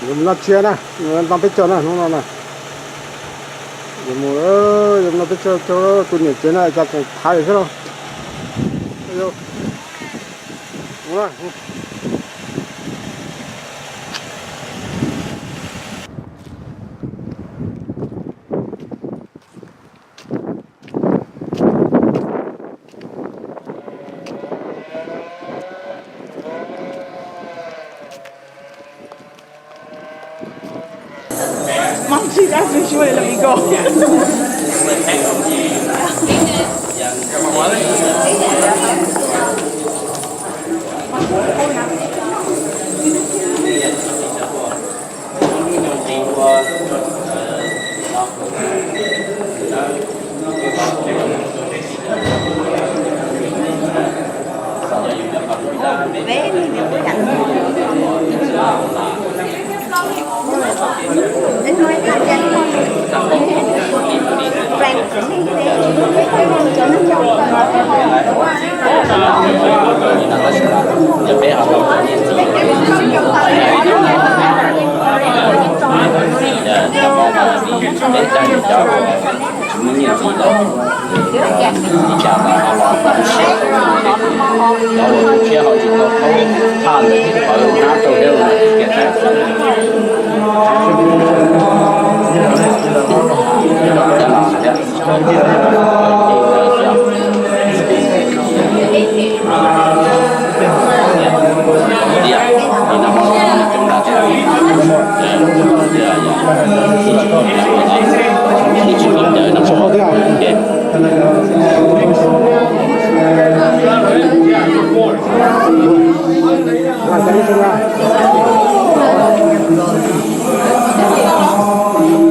Yuav mus noj tsiab na, yuav noj peb caug na hnub no na. Yuav mus, yuav mus noj peb caug, tus niam tsev na cas tseem thaiv thiab los.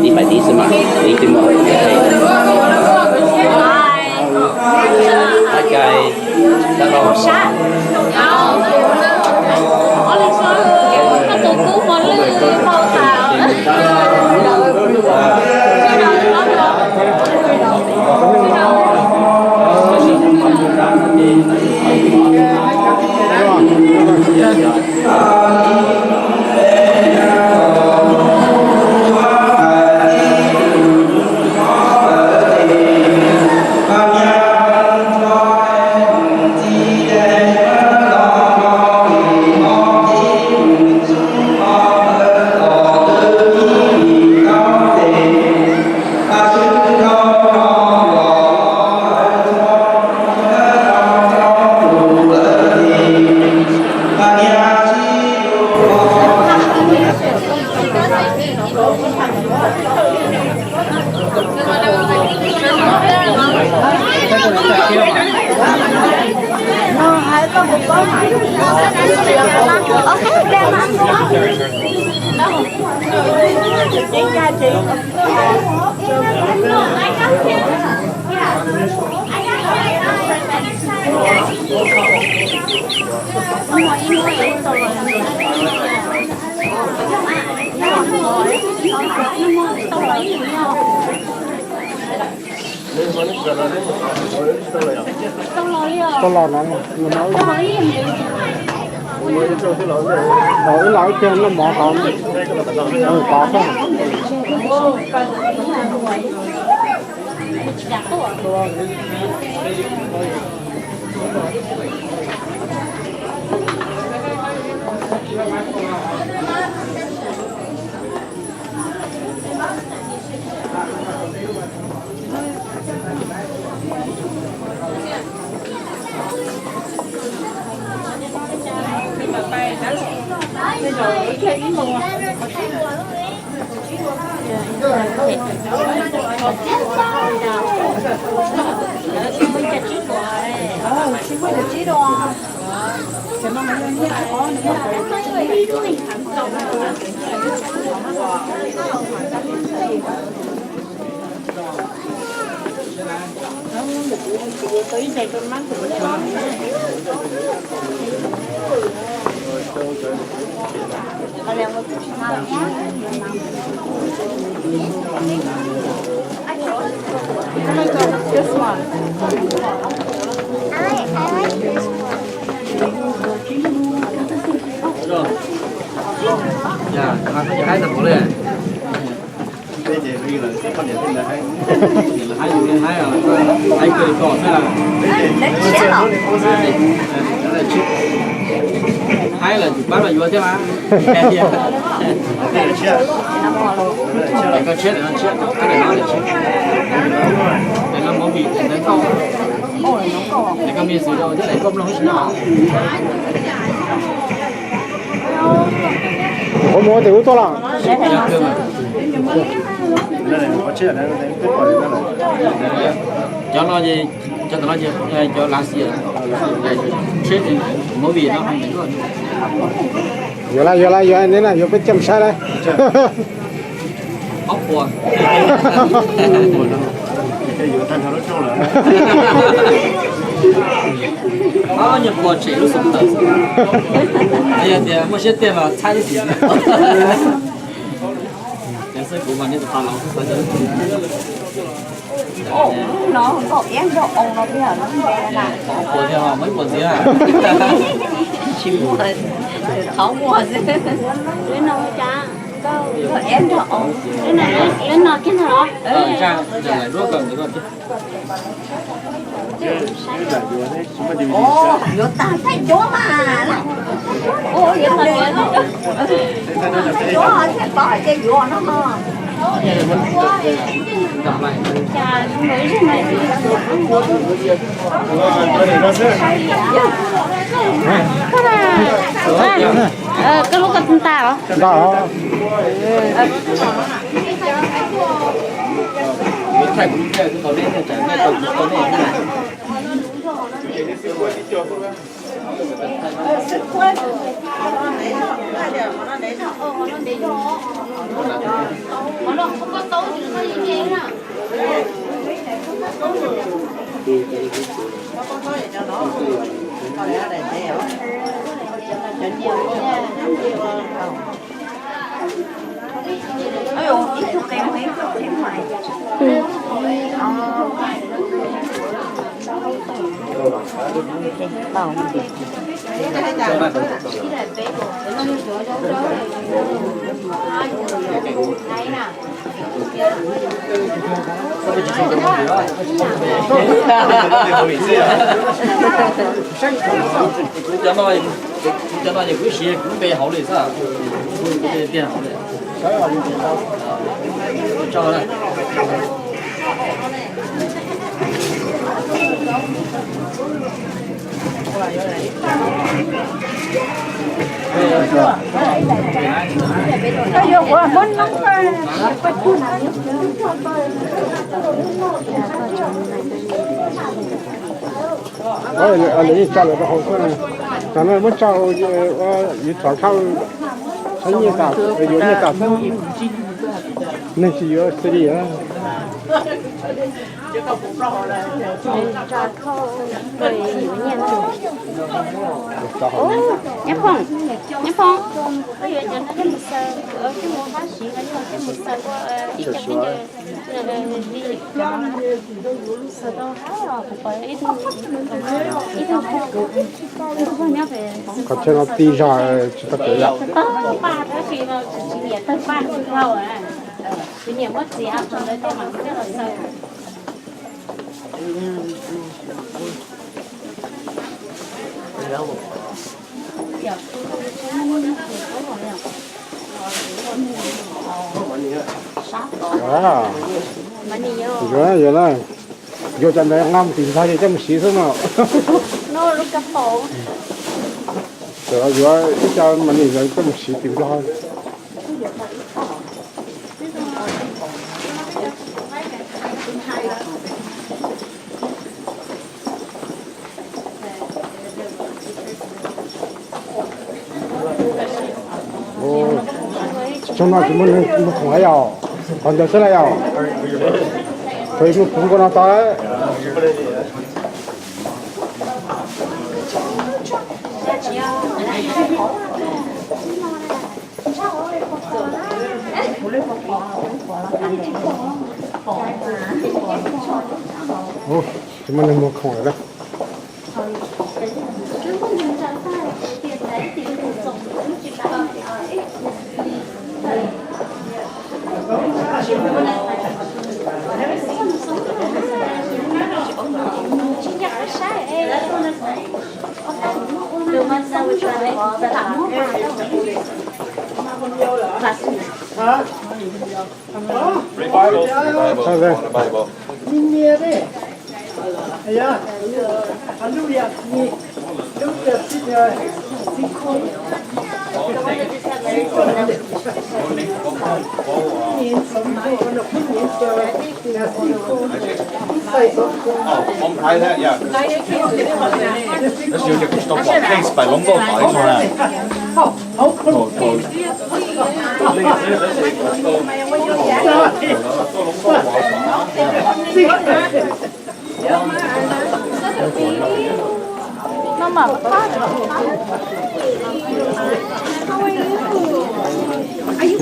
Ib pais ib xwb mas, ib tib muag. Ai cai, tus kub mos lwj hau tas. Tau los no, los ib los ib cag noj mov tod, tod xwb. Ua li, haib yus li haib, haib kawg li ko xwb. Haib lawm tsum pab los yuav thiab mas. Koj tshiab, koj tshiab, koj tshiab, koj movie ntawd tau. Koj me xwm los thiab koj mloog si no. Qhov muag tes ub tuaj los. Cov no, cov no, cov Lav Xias, movie no. Yuav lawm, yuav lawm, yuav neb na, yuav peb coj mus saib lawm. Ob puas. Ob nyuag puas tshem lub xov tooj. Yog tias muaj siab tiag mas txhab ib sim. Cov xwb kuv mas nej tus paj los xwb xav. Ub, no nkaum ib nrog oo no tiag. Ob puas thiab, muaj ib puas ntxiv. Tsis muaj, qhov muag xwb. Nkaum ib nrog oo. Lub no kiag no los? Yuav tag thaij cuab mas. Yuav thaij cuab ces yuav no. Koj lub ko tas los? Cov no, cov no ces kuv siv kuv lub npe hauv li xwb. Kuv tiag hauv li. Lawv yeej tsa lawv rau hauv xwb. Tam no muab tsa, yuav tsov khab, tsov nyiaj tas, yuav nyiaj tas xwb. Neeg tsis yuav xwb li. Nyob Phoom, Nyob Phoom, koj yuav cov no coj mus xaws, coj mus hab siv no coj mus xaws ua ib co keb ncaws li. Xaws tau hab os, kuv pom ib tug, ib tug, ib tug pog nyob pem. Qhov chaw no ti zog tsis tau kev yom. Tawg paj tab sis no tsis nyiam tawg paj tsis dhau, tsis nyiam muab txiav, qhov ntawd coj mam coj los xaws. Yuav, yuav na, yuav cov ntawd nqa mus tim ntxhais coj mus siv xwb no. Yuav ib co mas nim ntawd coj mus siv tim Nplog. Tsob no tsis muaj neeg muag khoom lawm yom, qhov ntawd xwb lawm yom. Thaum ub muaj khoom nkaus no tau. Tsis muaj neeg muag khoom lawm. Revival. Revival. Hais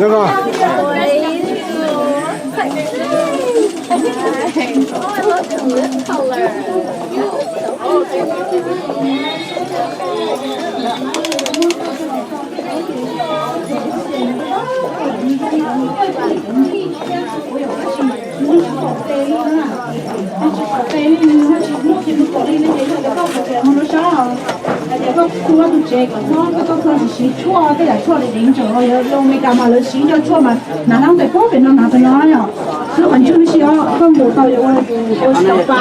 tias koj tua tus tsev kom txhob, koj txhob siv tshuaj, tej yam tshuaj deev deev ntsaum, yog Amelikas mas lawv siv cov tshuaj mas hnav nab tes puag pem no hnav pem no yom. Xwb qhov ntsuj si os, koj mus tau yuav ua tus ua tsis tau pa,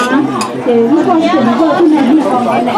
ces lub koj xiam koj tus neeg mus tau ntawd na.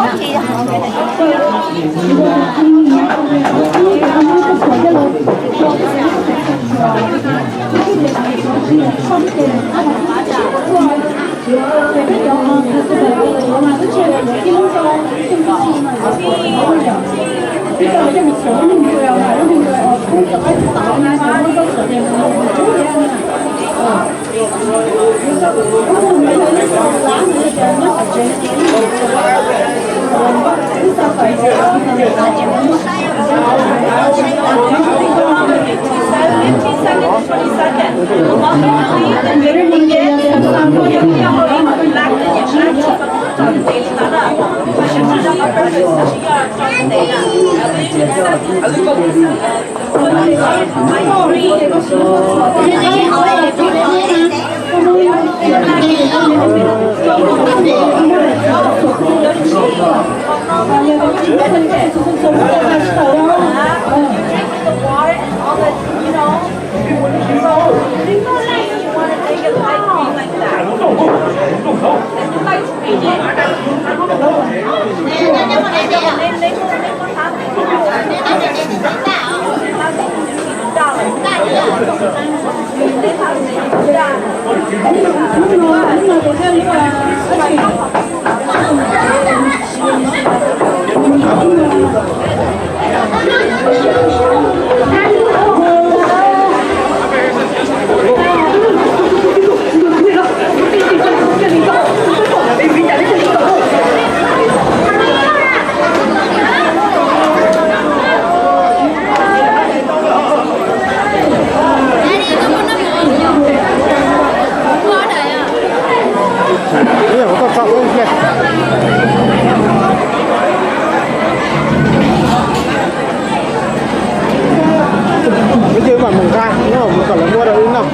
Ib yam mas mus nqa no mus kom lawv muab rau wb noj.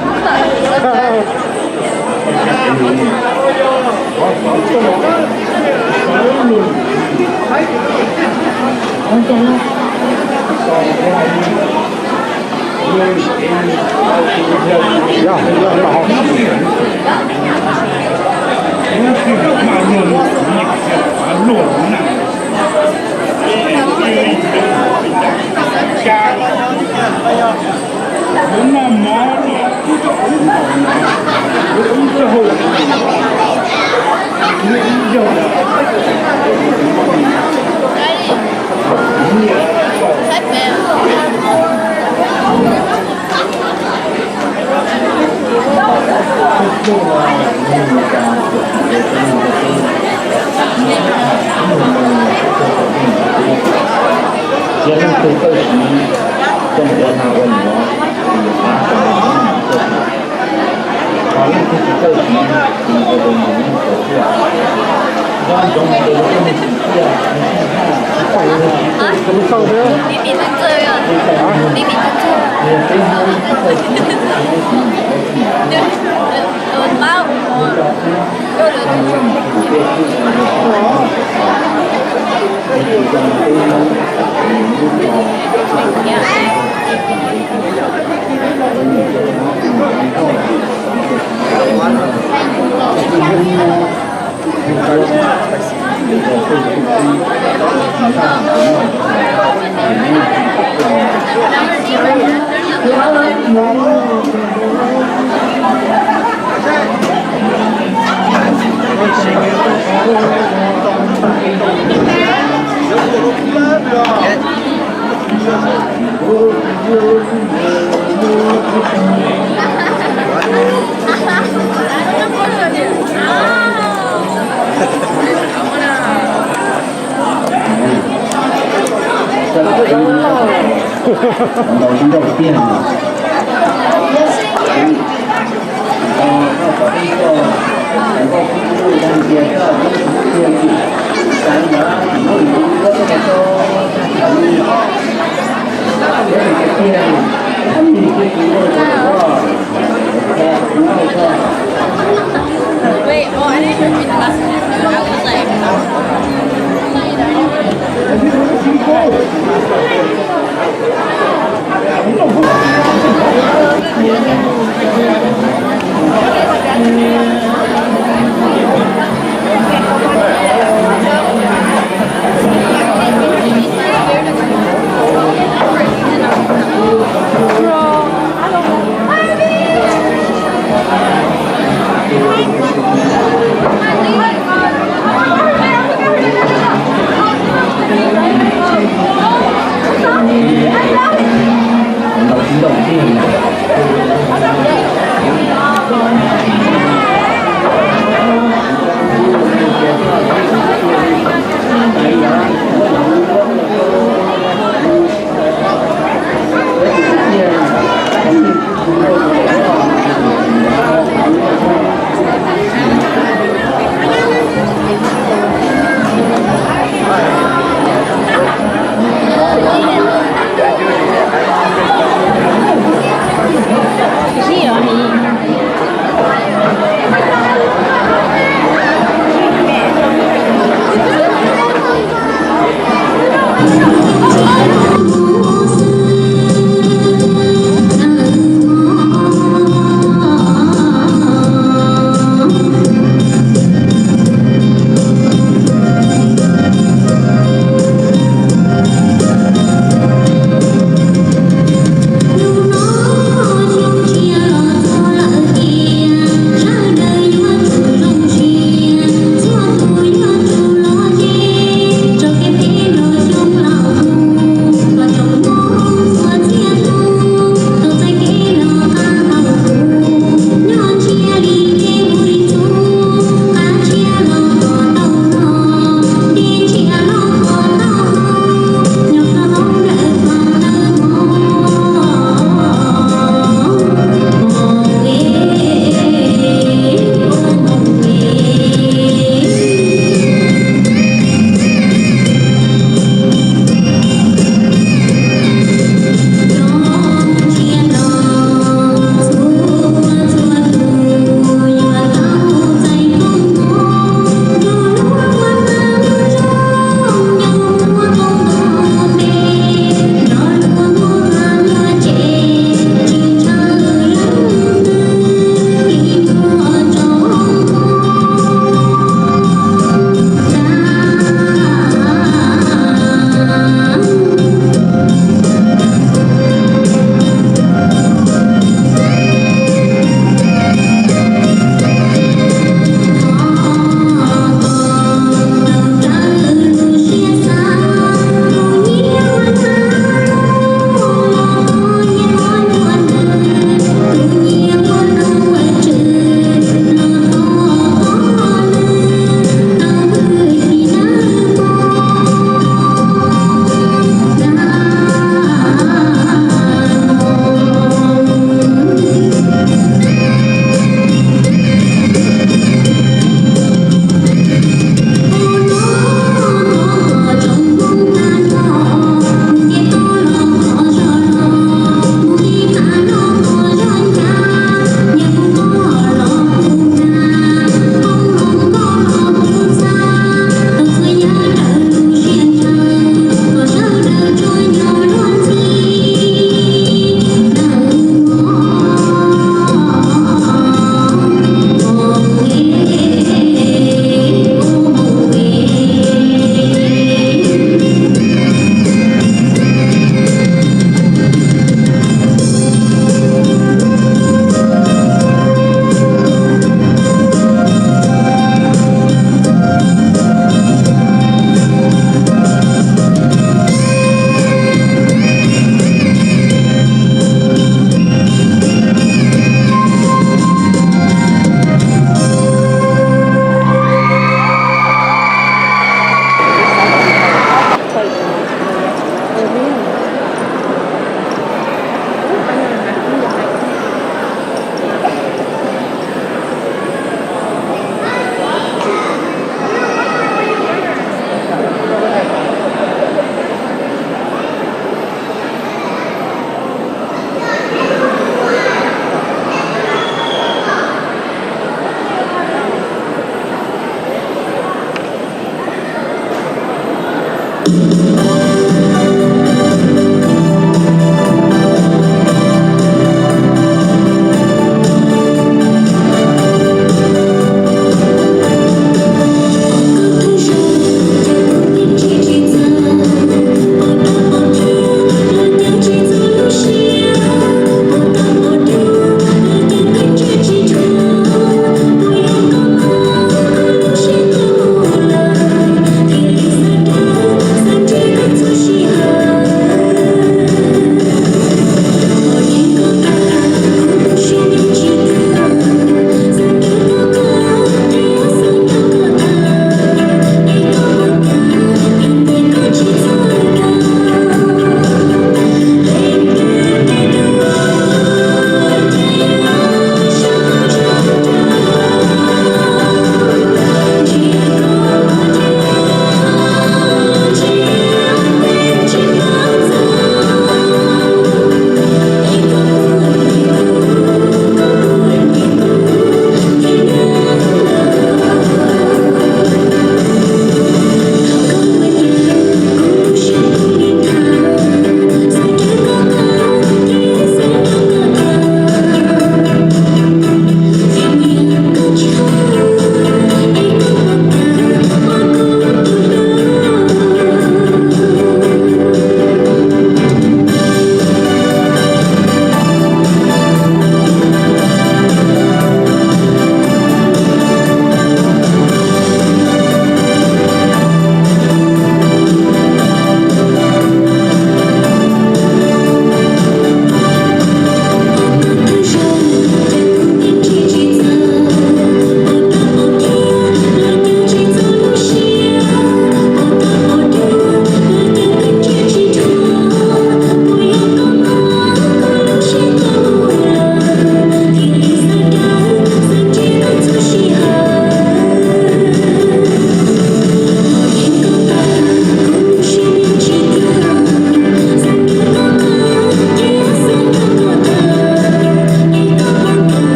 Ntaus tsis ntaus tiag.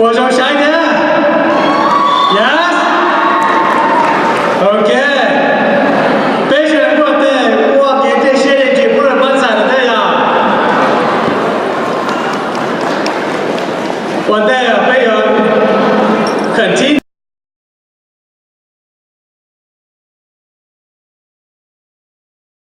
Puas zoo saib thiab? Yes. Ok. Peb sawv daws ua tej ua kev cia siab dej tsis pub rau pab txhais no thiab yog? Ua ntej